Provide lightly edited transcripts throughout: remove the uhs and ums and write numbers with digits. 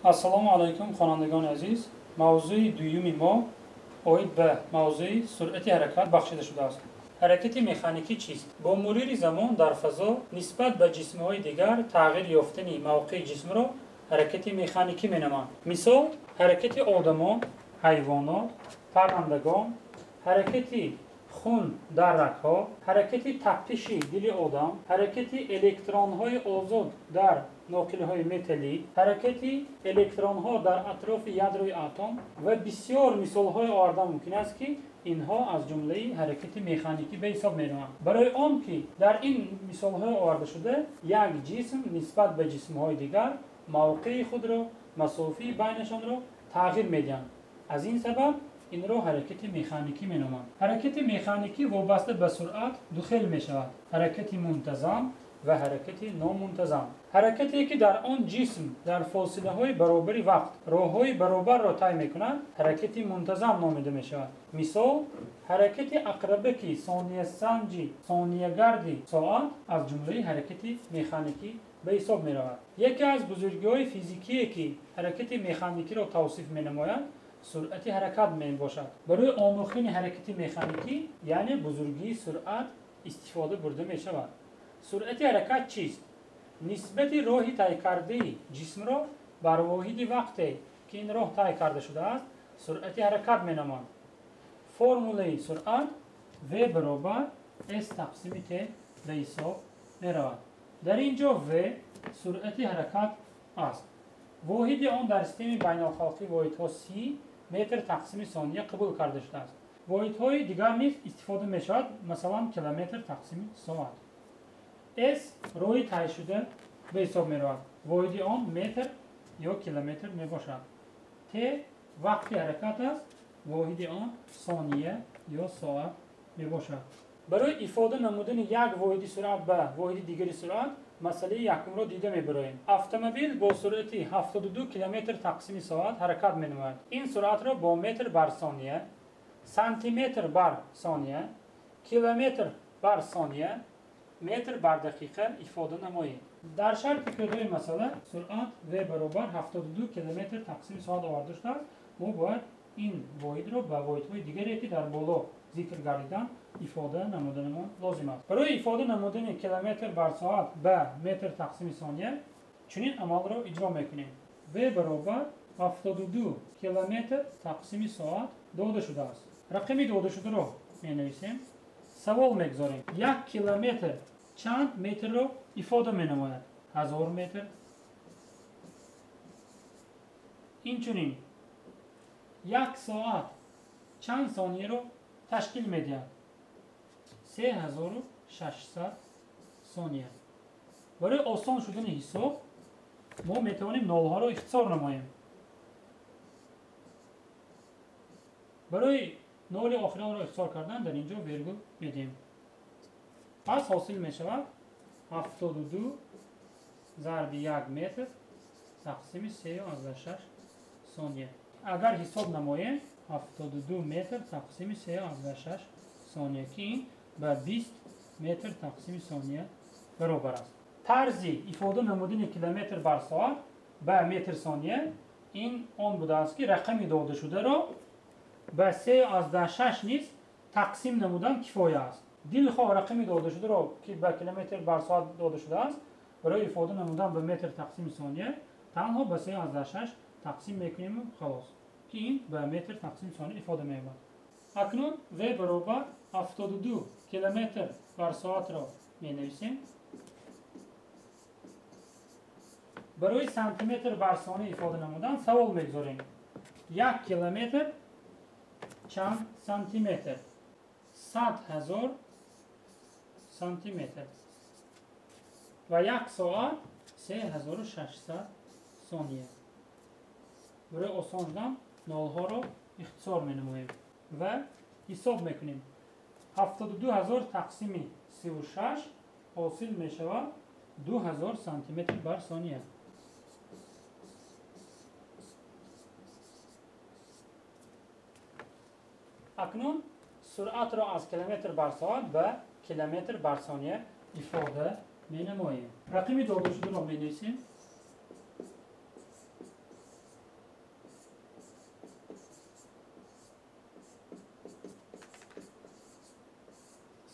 Ассалому алайкум, хонандагони азиз. Мавзӯи дуюми мо оид ба мавзӯи суръати ҳаракат бахшида шудааст. Ҳаракати механикӣ чист? Бо мурури замон дар фазо нисбат ба ҷисмҳои дигар тағйир ёфтани мавқеи ҷисмро ҳаракати механикӣ меноманд. Мисол, ҳаракати одамон, ҳайвонот, паррандагон, ҳаракати хун дар рагҳо, ҳаракати таппиши дили одам, ҳаракати электронҳои озод дар ноқилҳои металлӣ, ҳаракати электронҳо дар атрофи ядрои атом ва бисёр мисолҳои овардан мумкин аст, ки инҳо аз ҷумлаи ҳаракати механикӣ ба ҳисоб мераванд. Барои он ки дар ин мисолҳои овардашуда як ҷисм нисбат ба ҷисмҳои дигар мавқеи худро, масофаи байнашонро тағйир медиҳанд. Аз ин сабаб инро ҳаракати механикӣ меноманд. Ҳаракати механикӣ вобаста ба суръат ду хел мешавад: ҳаракати мунтазам ва ҳаракати номунтазам. Ҳаракате ки дар он ҷисм дар фосилаҳои баробари вақт роҳҳои баробарро тай мекунад, ҳаракати мунтазам номида мешавад. Мисол, ҳаракати ақрабаки сониясанҷи сониягарди соат аз ҷумлаи ҳаракати механикӣ ба ҳисоб меравад. Яке аз бузургиҳои физикие ки ҳаракати механикиро тавсиф менамояд, суръати ҳаракат мебошад. Барои омӯхтани ҳаракати механикӣ, яъне бузургии суръат истифода бурда мешавад. Суръати ҳаракат чист? Нисбати роҳи тай кардаи ҷисмро бар воҳиди вақте ки ин роҳ тай карда шудааст, суръати ҳаракат меноманд. Формулаи суръат V баробар S тақсими T ба ҳисоб меравад. Дар ин ҷо V суръати ҳаракат аст. Воҳиди он дар системаи байналхалқии воҳидҳо 30 метр тақсими сония қабул карда шудааст. Воҳидҳои дигар низ истифода мешавад, масалан километр тақсими соат. S роҳи тайшуда ба ҳисоб меравад. Воҳиди он метр ё километр мебошад. T вақти ҳаракат аст, воҳиди он сония ё соат мебошад. Барои ифода намудани як воҳиди суръат ба воҳиди дигари суръат масъалаи якумро дида мебароем. Автомобил бо суръати 72 километр тақсими соат ҳаракат менамояд. Ин суръатро бо метр бар сония, сантиметр бар сония, километр бар сония, метр бар дақиқа ифода намоед. Дар шарти кӯтоҳи масъала суръат V баробар 72 километр тақсими соат оварда шудааст. Мо бояд ин воҳидро ба воҳидҳои дигаре ки дар боло зикр гардиданд ифода намуданамон лозим аст. Барои ифода намудани километр бар соат ба метр тақсими сония чунин амалро иҷро мекунем. V баробар 72 километр тақсими соат дода шудааст. Рақами додашударо менависем. Савол мегузорем. 1 километр чанд метрро ифода менамояд? 1000 метр. Инчунин 1 соат чанд сонияро ташкил медиҳад? 3600 сония. Барои осон шудани ҳисоб мо метавонем нолҳоро ихтисор намоем. Барои ноли охиронро ихтисор кардан дар ин ҷо вергул медиҳем. Пас ҳосил мешавад 72 зарби 1 метр тақсими 3,6 сония. Агар ҳисоб намоем 72 метр тақсими 3,6 сония, ки ин ба 20 метр тақсими сония баробар аст. Тарзи ифода намудани километр бар соат ба метр сония ин он будааст, ки рақами додашударо ба 3,6 низ тақсим намудан кифоя аст. Дилхоҳ рақами додашударо, ки ба километр бар соат дода шудааст, барои ифода намудан ба метр тақсими сония танҳо ба 3,6 тақсим мекунему халос, ки ин ба метр тақсими сония ифода меёбад. Акнун V баробар 72 километр бар соатро менависем. Барои сантиметр бар сония ифода намудан савол мегузорем. 1 километр чанд сантиметр? 100 000 сантиметр. Ва 1 соат 3600 сония. Барои осон шудан нолҳоро ихтисор менамоем ва ҳисоб мекунем. 72 000 тақсими 36 ҳосил мешавад 2000 сантиметр бар сония. Акнун суръатро аз километр бар соат ба километр бар сония ифода менамоем. Рақами додашударо менависем.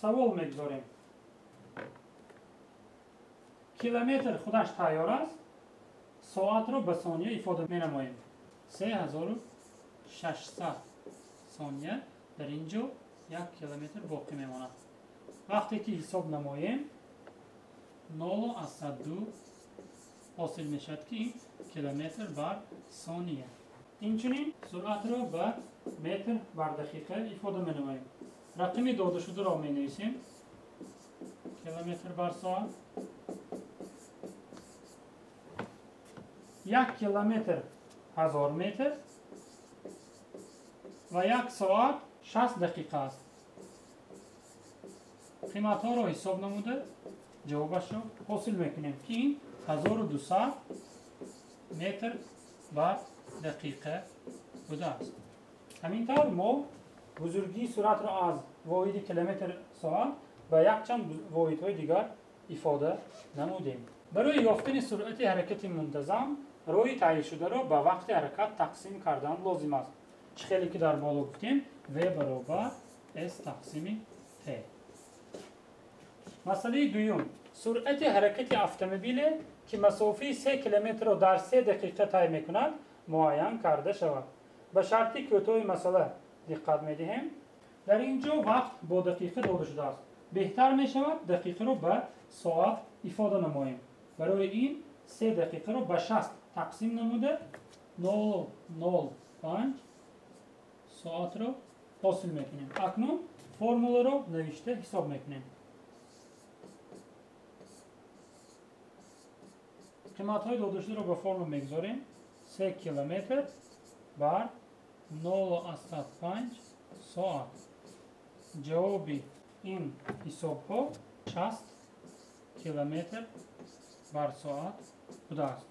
Савол мегузорем. Километр худаш тайёр аст. Соатро ба сония ифода менамоем. 3600 сония дар ин ҷо 1 километр боқӣ мемонад. Вақте ки ҳисоб намоем, 0,2 ҳосил мешавад, ки ин километр бар сония. Инчунин суръатро ба метр бар дақиқа ифода менамоем. Рақами додашударо менависем. Километр бар соат. 1 километр 1000 метр ва 1 соат 60 дақиқа аст. Қиматҳоро ҳисоб намуда ҷавобашро ҳосил мекунем, ки ин 1200 метр бар дақиқа будааст. Ҳамин тавр мо бузургии суръатро аз воҳиди километр соат ба якчанд воҳидҳои дигар ифода намудем. Барои ёфтани суръати ҳаракати мунтазам роҳи таъйиншударо ба вақти ҳаракат тақсим кардан лозим аст. Чӣ хеле ки дар боло гуфтем, V баробар S тақсими T. Масъалаи дуюм. Суръати ҳаракати автомобиле, ки масофаи 3 километрро дар 3 дақиқа тай мекунад, муайян карда шавад. Ба шарти кӯтоҳи масъала диққат медиҳем. Дар ин ҷо вақт бо дақиқа дода шудааст. Беҳтар мешавад дақиқаро ба соат ифода намоем. Барои ин 3 дақиқаро ба 60 тақсим намуда 0,05 соатро ҳосил мекунем. Акнун формуларо навишта ҳисоб мекунем. Қиматҳои додашударо ба формула мегузорем. 3 километр бар 0,5 соат. Ҷавоби ин ҳисобҳо 60 километр бар соат будааст.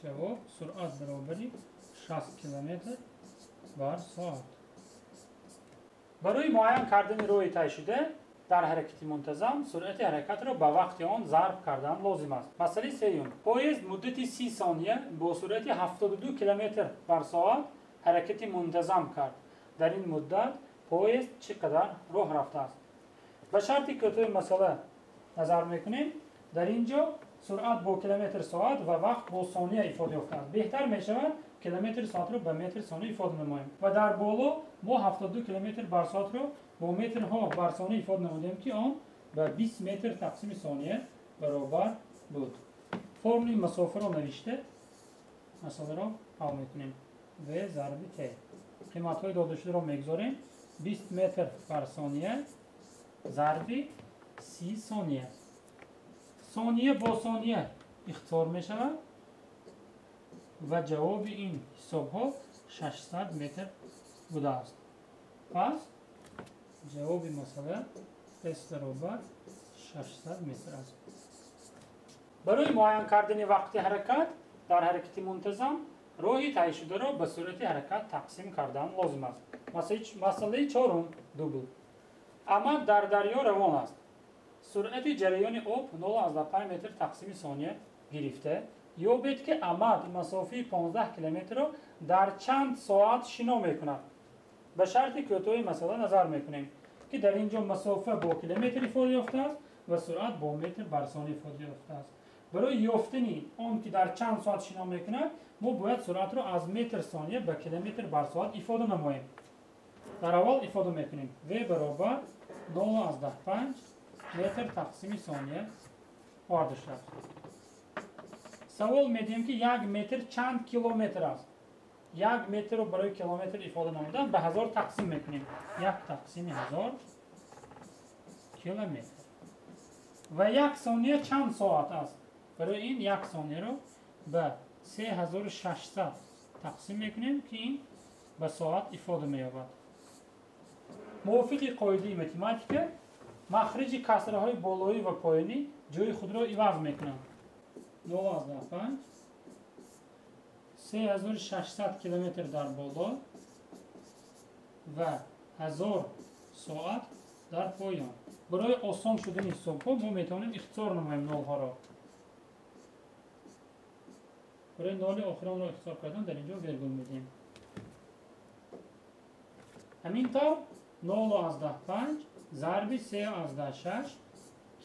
Ҷавоб суръат баробари 60 километр бар соат. Барои муайян кардани роҳи тай шуда дар ҳаракати мунтазам суръати ҳаракатро ба вақти он зарб кардан лозим аст. Масъалаи сеюм. Поезд муддати 30 сония бо суръати 72 километр бар соат ҳаракати мунтазам кард. Дар ин муддат поезд чӣ қадар роҳ рафтааст? Ба шарти кӯтоҳи масъала назар мекунем. Дар ин ҷо суръат бо километр соат ва вақт бо сония ифода ёфтааст. Беҳтар мешавад километр соатро ба метр сония ифода намоем. Ва дар боло мо 72 километр бар соатро бо метрҳо бар сония ифода намудем, ки он ба 20 метр тақсими сония баробар буд. Формули масофаро навишта масъаларо ҳал мекунем. V зарби T. Қиматҳои додашударо мегузорем. 20 метр бар сония зарби 30 сония. Сония бо сония ихтисор мешавад ва ҷавоби ин ҳисобҳо 600 метр будааст. Пас ҷавоби масъала S баробар 600 метр аст. Барои муайян кардани вақти ҳаракат дар ҳаракати мунтазам роҳи тай шударо ба суръати ҳаракат тақсим кардан лозим аст. Масъалаи чорум дубл. Аҳмад дар дарё равон аст. Суръати ҷараёни об 0,5 метр тақсими сония гирифта. Ёбед, ки Аҳмад масофаи 15 километрро дар чанд соат шино мекунад. Ба шарти кӯтоҳи масъала назар мекунем, ки дар ин ҷо масофа бо километр ифода ёфтааст ва суръат бо метр бар сония ифода ёфтааст. Барои ёфтани он ки дар чанд соат шино мекунад, мо бояд суръатро аз метр сония ба километр бар соат ифода намоем. Дар аввал ифода мекунем. V баробар 0,5 метр тақсими сония оварда шудааст. Савол медиҳем, ки 1 метр чанд километр аст? 1 метрро барои километр ифода намудан ба 1000 тақсим мекунем. 1 тақсими 1000 километр. Ва 1 сония чанд соат аст? Барои ин 1 сонияро ба 3600 тақсим мекунем, ки ин ба соат ифода меёбад. Мувофиқи қоидаи математика махриҷи касраҳои болоӣ ва поёнӣ ҷои худро иваз мекунанд. 0,5 3600 километр дар боло ва 1000 соат дар поён. Барои осон шудани ҳисобҳо мо метавонем ихтисор намоем нолҳоро. Барои ноли охиронро ихтисор кардан дар ин ҷо вергул медиҳем. Ҳамин тавр 0,5 зарби 3,6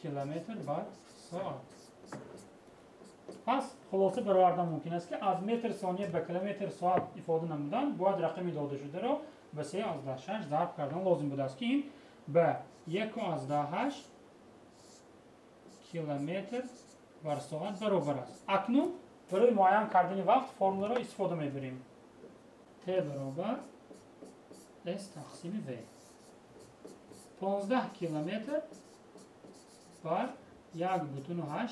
километр бар соат. Пас хулоса баровардан мумкин аст, ки аз метр сония ба километр соат ифода намудан бояд рақами додашударо ба 3,6 зарб кардан лозим будааст, ки ин ба 1,8 километр бар соат баробар аст. Акнун барои муайян кардани вақт формуларо истифода мебарем. Т баробар С тақсими В. 15 километр бар 1,8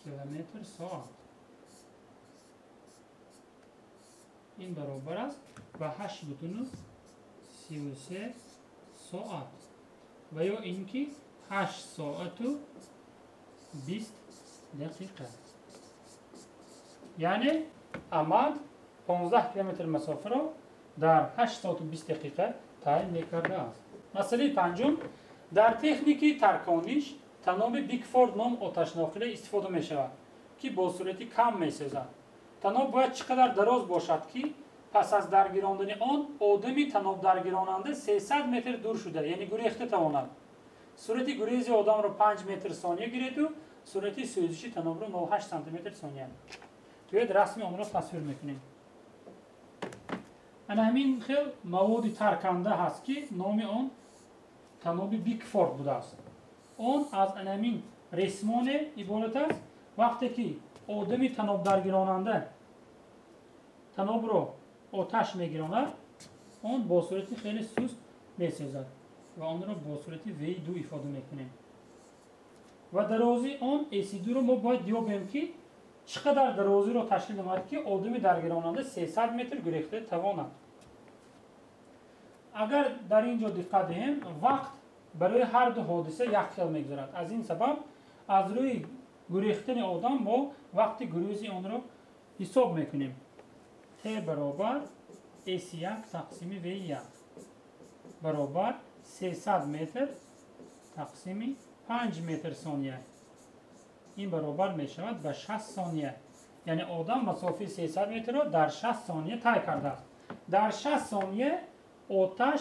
километр соат. Ин баробар аст ба 8,33 соат ва ё ин ки 8 соату 20 дақиқа. Яъне Аҳмад 15 километр масофаро дар 8 соату 20 дақиқа тай мекардааст. Масъалаи панҷум. Дар техники таркониш таноби Бикфорд ном оташноқиле истифода мешавад, ки бо суръати кам месӯзад. Таноб бояд чӣ қадар дароз бошад, ки пас аз даргирондани он одами танобдаргиронанда 300 метр дур шуда, яъне гурехта тавонад. Суръати гурези одамро 5 метр сония гиреду суръати сӯзиши танобро 0,8 сантиметр сония. Биёед расми онро тасвир мекунем. Ана ҳамин хел маводи тарканда ҳаст, ки номи он таноби Бикфорд будааст. Он аз ана ҳамин ресмоне иборат аст. Вақте ки одами танобдаргиронанда танобро оташ мегиронад, он бо суръати хеле суст месӯзад ва онро бо суръати V2 ифода мекунем. Ва дарозии он S2-ро мо бояд ёбем, ки чӣ қадар дарозиро ташкил намояд, ки одами даргиронанда 300 метр гурехта тавонад. Агар дар ин ҷо диққат диҳем, вақт барои ҳар ду ҳодиса як хел мегузарад. Аз ин сабаб аз рӯи гурехтани одам мо вақти гурези онро ҳисоб мекунем. Т баробар S1 тақсими V1 баробар 300 метр тақсими 5 метр сония. Ин баробар мешавад ба 60 сония. Яъне одам масофаи 300 метрро дар 60 сония тай кардааст. Дар 60 сония оташ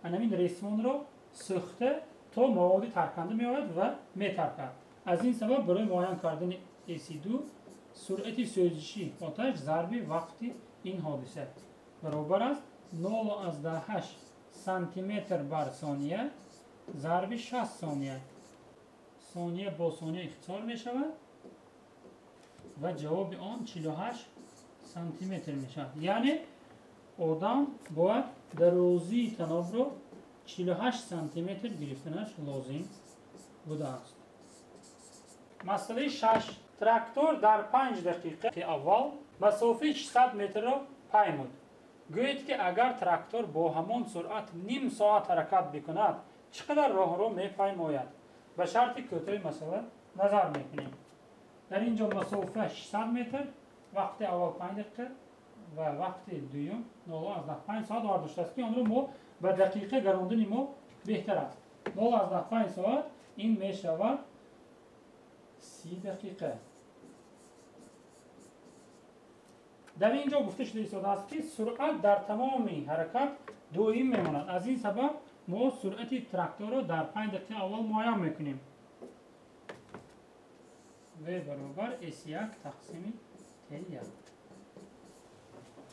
ҳамин ресмонро сӯхта то маводи тарканда меояд ва метаркад. Аз ин сабаб барои муайян кардани S2 суръати сӯзиши оташ зарби вақти ин ҳодиса баробар аст 0,8 сантиметр бар сония зарби 60 сония. Сония бо сония ихтисор мешавад ва ҷавоби он 48 сантиметр мешавад. Яъне одам бояд дарозии танобро 48 сантиметр гирифтанаш лозим будааст. Масъалаи 6. Трактор дар 5 дақиқаи аввал масофаи 600 метрро паймуд. Гӯед, ки агар трактор бо ҳамон суръат ним соат ҳаракат бикунад, чӣ қадар роҳро мепаймояд? Ба шарти кӯтоҳи масъала назар мекунем. Дар ин ҷо масофа 600 метр, вақти аввал 5 дақиқа ва вақти дуюм 0,5 соат оварда шудааст, ки онро мо ба дақиқа гарондани мо беҳтар аст. 0,5 соат ин мешавад 30 дақиқа. Дар ин ҷо гуфта шуда истодааст, ки суръат дар тамоми ҳаракат доим мемонад. Аз ин сабаб мо суръати тракторро дар 5 дақиқа аввал муайян мекунем. В баробар S1 тақсими T1.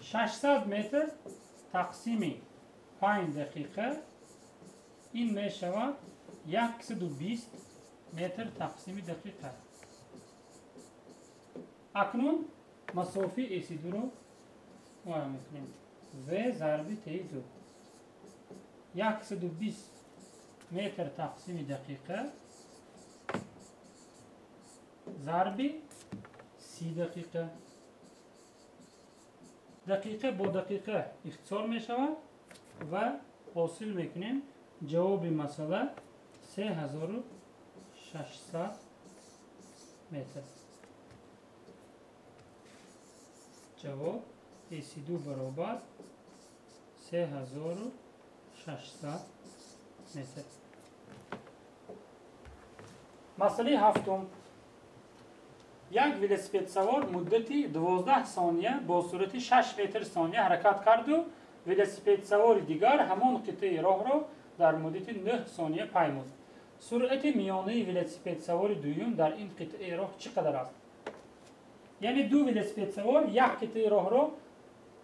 600 метр тақсими 5 дақиқа ин мешавад 120 метр тақсими дақиқа. Акнун масофаи S2-ро муайян мекунем. В зарби T2. 120 метр тақсими дақиқа зарби 30 дақиқа. Дақиқа бо дақиқа ихтисор мешавад ва ҳосил мекунем ҷавоби масъала 3600 метр. Ҷавоб S2 баробар 3600 метр. Масъалаи ҳафтум. Як велосипедсавор муддати 12 сония бо суръати 6 метр сония ҳаракат карду велосипедсавори дигар ҳамон қитъаи роҳро дар муддати 9 сония паймуд. Суръати миёнаи велосипедсавори дуюм дар ин қитъаи роҳ чӣ қадар аст? Яъне ду велосипедсавор як қитъаи роҳро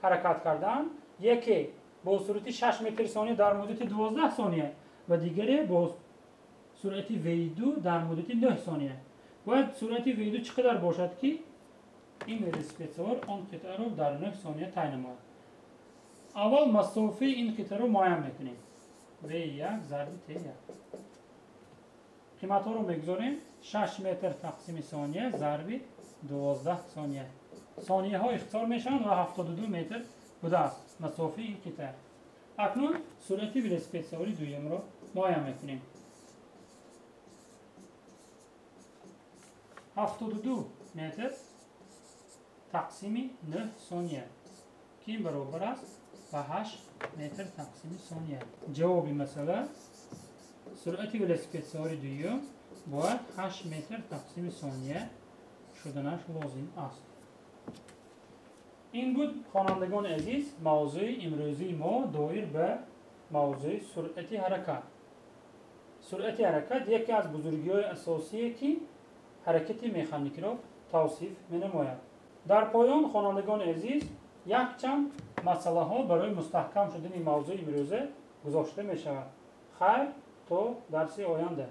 ҳаракат карданд, яке бо суръати 6 метр сония дар муддати 12 сония ва дигаре бо суръати V2 дар муддати 9 сония. Бояд суръати V2 чӣ қадар бошад, ки ин велосипедсавор он қитъаро дар 9 сония тай намояд? Аввал масофаи ин қитъаро муайян мекунем. V1 зарби T1. Қиматҳоро мегузорем. 6 метр тақсими сония зарби 12 сония. Сонияҳо ихтисор мешаванд ва 72 метр будааст масофаи ин қитъа. Акнун суръати велосипедсавори дуюмро муайян мекунем. 72 метр тақсими 9 сония, ки баробар аст ба 8 метр тақсими сония. Ҷавоби масъала: суръати велосипедсавори дуюм бояд 8 метр тақсими сония шуданаш лозим аст. Ин буд, хонандагони азиз, мавзӯи имрӯзии мо доир ба мавзӯи суръати ҳаракат. Суръати ҳаракат яке аз бузургиҳои асосие, ки ҳаракати механикиро тавсиф менамояд. Дар поён, хонандагони азиз, якчанд масъалаҳо барои мустаҳкам шудани мавзӯи имрӯза гузошта мешавад. Хайр, то дарси оянда.